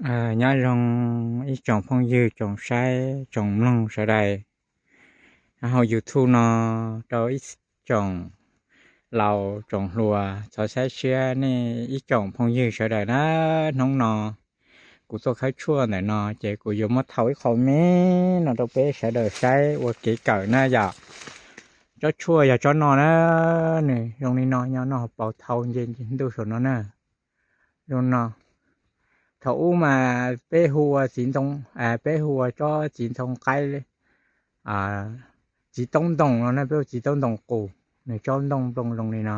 Nyob zoo ib tsoom phooj ywg, tsoom saib, tsoom mloog sawv daws hauv YouTube no, rau ib tsoom laus tsoom hluas, txhov saib siab nej ib tsoom phooj ywg sawv daws na. Hnub no kuv tuaj khawb tshuaj ntawm no ces kuv yuav muab thau ib qho me no rau peb sawv daws saib ua kev kawm na yom. Tsob tshuaj yog tsob no na, nws zoo li no, nyob noj hauv paus thau nce ntuj saum no na. Zoo no, thaum ub mas peb hu ua txiv ntoo, peb hu ua tsob txiv ntoo qaib, txiv taub ntoo no na, peb hu txiv taub ntoo qus, nws tsob ntoo nplooj zoo li no.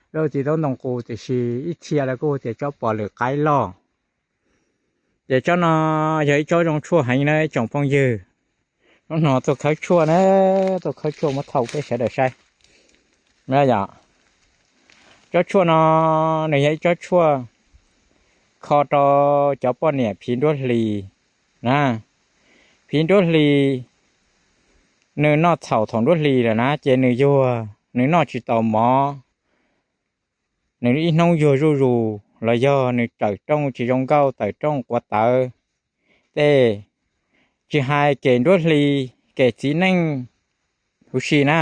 Peb hu txiv taub ntoo qus, tiam sis ib txhia lawv kuj hu tias tsob pos lwm qaib loj. Ces tsob no yog ib tsob zoo tshuaj heev na ib tsoom phooj ywg. Hnub no tuaj khawb tshuaj na, tuaj khawb tshuaj muab thau peb sawv daws saib. Yog tsob tshuaj no, nws yog ib tsob tshuaj kho rau cov poj niam phiv nruab hlis na. Phiv nruab hlis, nws noj txhaum thaum nruab hlis lawm na ces nws yuag, nws noj tsis tau mov, nws ib hnub yuag zuj zus los yog nws tawm rooj tsis zoo nkauj, tawm rooj quav tawv, tej, tsis hais kem nruab hlis, kem txiv neej huv si na.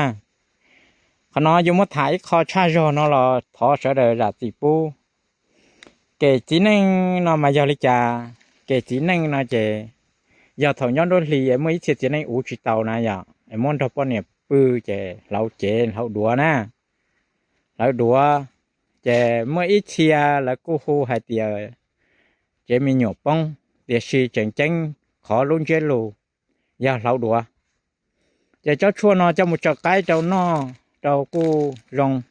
Qhov no yuav muab tham ib qho tshaj zog no los thov sawv daws zam txim pub. Kem txiv neej no mas yog li cas? Kem txiv neej no ces yog thaum nyob nruab hlis es muaj ib txhia txiv neej uv tsis tau na yom, es muab nrog poj niam pw ces hlauv cev hlauv duav na, hlauv duav. Ces muaj ib txhia lawv kuj hu hais tias cev me nyuam poob, tiam sis tseem ceeb qhov lub ntsiab lus yog hlauv duav. Ces tsob tshuaj no coj mus tsaws qaib rau noj rau kuj zoo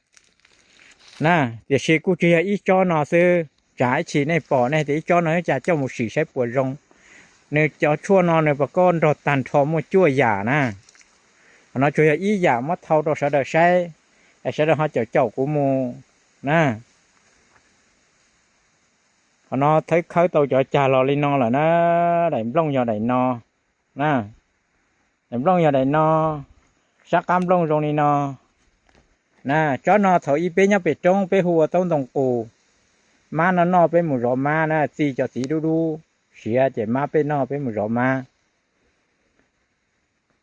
na, tiam sis kuj tsis yog ib tsob no xwb, tsam ib chim nej pom nej tias ib tsob no cas coj mus sim saib puas zoo. Nws cov tshuaj no nws puas koj nrog tag nrho muaj cuaj yam na. Qhov no tsuas yog ib yam muab thau rau sawv daws saib, es sawv daws ho caum caum kuv mus na. Qhov no thawb khawb tau cov cag los li no lawm na. Daim nplooj yog daim no na, daim nplooj yog daim no, sab qab nplooj zoo li no na. Tsob no thaum ub peb nyob pem roob peb hu ua taub ntoo qus. Mab no noj peb mus zov mab na, txi cov txiv dub dub siav ces mab peb noj peb mus zov mab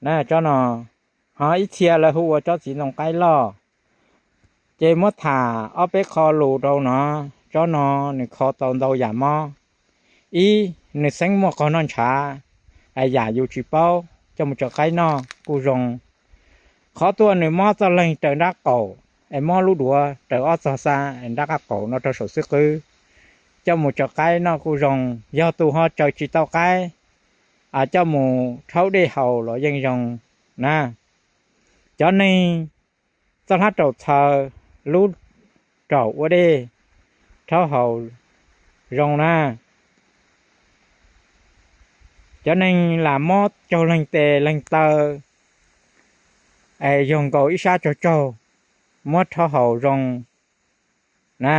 na. Tsob no ho ib txhia lawv hu ua tsob txiv ntoo qaib loj. Ces muab tham ob peb qho lus rau no. Tsob no nws kho tau ntau yam mob. Ib, nws xeeb muaj qog noj ntshav, yam yus tsis paub coj mus tsaws qaib noj kuj zoo. Qhov tuaj nws mob txoj leeg raws nrab qaum, es mob lub duav raws ob txog xa nrab qab qaum no rau saum xwb qwb, coj mus tsaws qaib noj kuj zoo. Yog tus ho tsaws tsis tau qaib, coj mus rhaub dej haus los yeej zoo na. Cov neeg txoj hlab raum txhaws, lub raum ua dej, rhaub haus zoo na. Cov neeg lam mob caug leeg tes leeg taw, es yog nkaus ib sab tsaug tsaug, muab rhaub haus zoo na.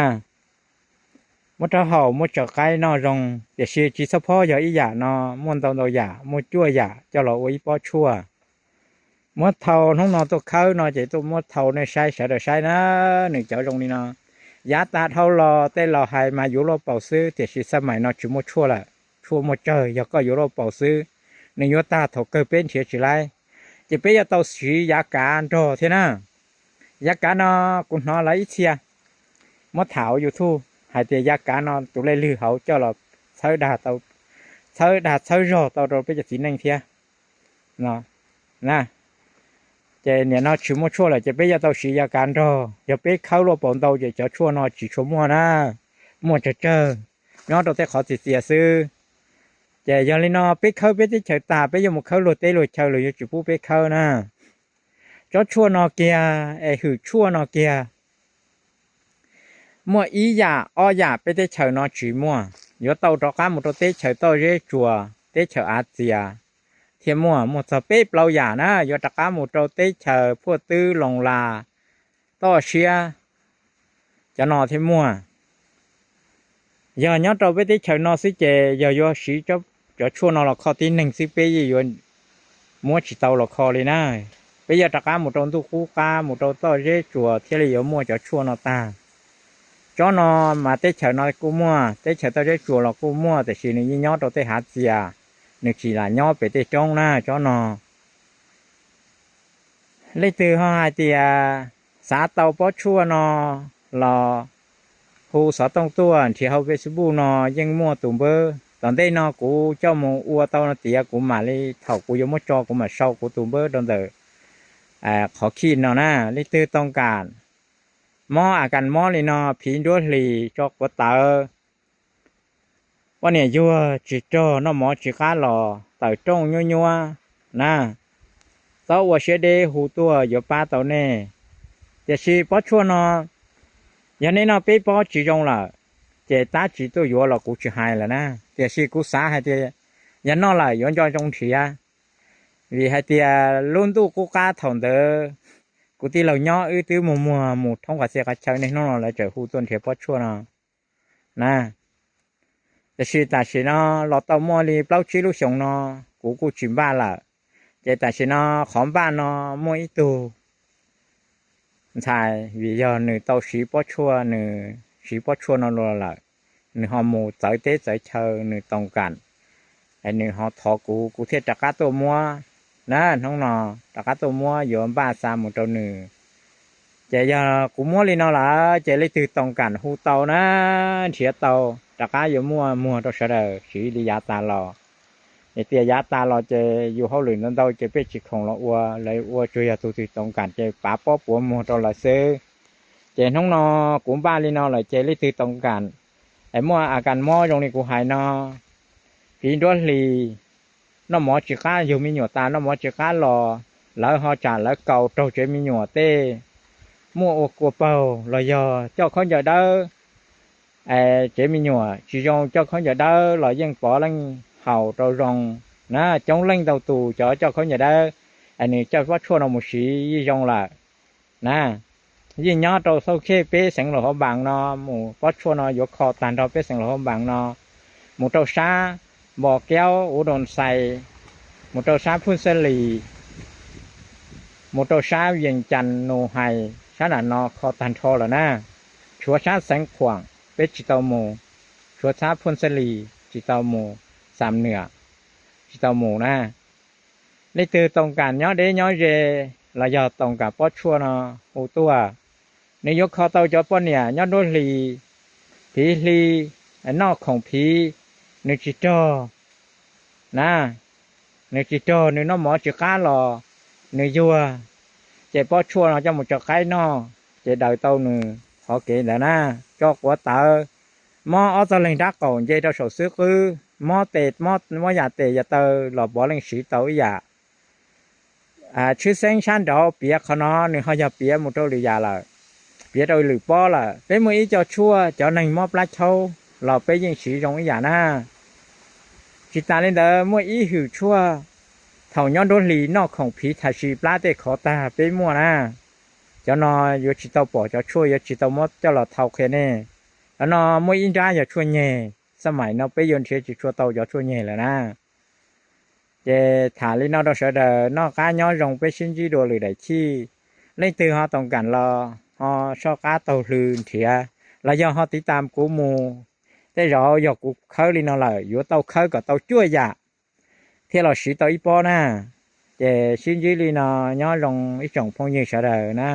Muab rhaub haus muab tsaws qaib noj zoo, tiam sis tsis txhob phob yog ib yam no, muaj ntau ntau yam, muaj cuaj yam coj los ua ib pob tshuaj. Muab thau, hnub no tuaj khawb no ces tuaj muab thau nej saib sawv daws saib na, nws cov zoo li no. Yav tas dhau los tej laus hais mas yuav luaj paus xwb, tiam sis xab maim no tsis muaj tshuaj lawm, tshuaj muaj tsawg, yog koj yuav luaj paus xwb, nws yuav tag thaum kawg peb nrhiav tsis laib. Ces peb yuav tau siv yav kav nrog thiab na. Yav kav no kuv hnov lawv ib txhia muab tham hauv YouTube hais tias yav kav no tus lej lwg hauv coj los txhawb dag tau, txhawb dag txhawb zog tau rau peb cov txiv neej thiab no. Ces nim no tsis muaj tshuaj lawm ces peb yuav tau siv yav kav nrog, yog peb khawb luaj paus ntau ces cov tshuaj no tsis tshua muaj na, muaj tsawg tsawg nyob rau tej qhov txias txias xwb. Ces yog li no peb khawb peb teb chaws tas peb yuav mus khawb luag teb luag chaw, luag yuav tsis pub peb khawb na. Tsob tshuaj no kiag es hwm tshuaj no kiag, muaj ib yam ob yam peb teb chaws no tsis muaj, yuav tau rov qab mus rau teb chaws toj zeb tsuas, teb chaws Av Txias thiaj muaj, muaj txog peb plaub yam na, yuav rov qab mus rau teb chaws Phuaj Twb, Loos Las, toj siab, cov no thiaj muaj. Yog nyob rau peb teb chaws no xwb ces yog yuav siv cov tshuaj no los kho tib neeg xwb peb yeej yuav muab tsis tau los kho li na. Peb yuav rov qab mus rau ntuj qub qab, mus rau toj zeb tsuas thiaj li yuav muaj cov tshuaj no tag. Tsob no mas teb chaws no kuj muaj, teb chaws Toj Zeb Tsuas los kuj muaj, tiam sis nws yeej nyob rau tej hav txias, nws tsis lam nyob pem tej roob na tsob no. Leej twg ho hais tias xav tau pob tshuaj no los hu xov tooj tuaj nrhiav hauv Facebook no yeej muaj tus npawb. Tom ntej no kuv coj mus ua tau no tiav kuv mam li, thaum kuv yuav muab tso kuv mam sau kuv tus npawb rau ntawm qhov khij no na. Leej twg tau kam mob a kas mob li no, phiv nruab hlis, tso quav tawv, poj niam yuag tsis rog, noj mov tsis qab los, tawm rooj nyuab nyuab na, txhob ua siab deb, hu tuaj yuav pab tau nej. Tiam sis pob tshuaj no yog nej noj peb pob tsis zoo lawm, ces tab tsis tuaj yuav los kuv tsis hais lawm na. Tiam sis kuv xav hais tias yog noj lawm yuav nco zoo nrhiav, vim hais tias lub ntuj qub qab thaum ntawd kuv tij laug nyob wb twb muag muag mus thoob qhov txhia qhov chaw, niaj hnub no lawv tseem hu tuaj nrhiav pob tshuaj no na. Tiam sis tam sim no los tau muaj li plaub tsib lub xyoos no kuv kuj tsis npaj lawm. Ces tam sim no qhov npaj no muaj ib tug ntxhais, vim yog nws tau siv pob tshuaj, nws siv pob tshuaj no lawm, nws ho mus txawv teb txawv chaw, nws tau kam, nws ho thov kuv, kuv thiaj rov qab tuaj muab na. Hnub no rov qab tuaj muab yuav npaj xa mus rau nws. Ces yog kuv muab li no lawm ces leej twg tau kam hu tau na, nrhiav tau, rov qab yuav muaj muag rau sawv daws siv li yav tas los. Yog tias yav tas los ces yus hauj lwm ntau ntau ces peb tsis khoom los ua, lawv ua tsuas yog tus twg tau kam ces pav pob puav muag rau lawv xwb. Ces hnub no kuv npaj li no lawm ces leej twg tau kam, es muaj a kas mob zoo li kuv hais no, phiv nruab hlis, noj mov tsis qab, yug me nyuam tas noj mov tsis qab los, lawv ho tsam lawv kaus raug tsev me nyuam tej, muaj ua kua paug los yog coj khaub ncaws dawb, tsev me nyuam tsis zoo, coj khaub ncaws dawb los yeej pov leej haus rau zoo na. Coob leej ntau tus cov coj khaub ncaws dawb, nws coj pob tshuaj no mus siv yeej zoo lawm na. Yeej nyob rau xauj khej peb xeev Luam Hauv Npaas no, mus pob tshuaj no yuav kho tag nrho peb xeev Luam Hauv Npaas no, mus rau sab Npos Kiaub, Uv Doos Xais, mus rau sab Phooj Xeeb Lis, mus rau sab Vees Cas, Nus Hais, sab nram no kho tag nrho lawm na. Tshuav sab Xeev Khuam peb tsis tau mus, tshuav sab Phooj Xeeb Lis tsis tau mus, Xam Nuam tsis tau mus na. Leej twg tau kam nyob deb nyob ze los yog tau kam pob tshuaj no hu tuaj. Nws yuav kho tau cov poj niam nyob nruab hlis, phiv hli, noj khoom phiv, nws tsis rog na, nws tsis rog, nws noj mov tsis qab los nws yuag, ces pob tshuaj no coj mus tso qaib noj ces daws tau nws qhov kev ntawd na. Tso quav tawv, mob ob txoj leeg nrab qaum nce rau saum xub qwb, mob tes, mob yam tes yam taw los pov leej siv tau ib yam. Tshwj xeeb sab nraud piav qhov no nws ho yog piav mus rau lwm yam lawm, piav rau lwm pob lawm. Peb muaj ib co tshuaj cov neeg mob plab chaub los peb yeej siv zoo ib yam na. Tsis tas li ntawd muaj ib hwm tshuaj thaum nyob nruab hlis noj khoom phiv thais si plab tej khov tag peb muaj na. Cov no yuav tsis tau pom cov tshuaj, yuav tsis tau muab coj los thau qhia nej. Cov no muaj ib nrab yog tshuaj nyeg, xab maim no peb yuav nrhiav tsis tshua tau cov tshuaj nyeg lawm na. Ces tham li no rau sawv daws noj qab nyob zoo, peb sib ntsib dua lwm daim chij. Leej twg ho tau kam los ho soj qab taug hlw nrhiav, los yog ho tiv tas kuv mus. Tej zaum yog kuv khawb li no lawm yuav tau khawb kom tau cuaj yam thiaj los siv tau ib pob na. Ces sib ntsib li no, nyob zoo ib tsoom phooj ywg sawv daws na.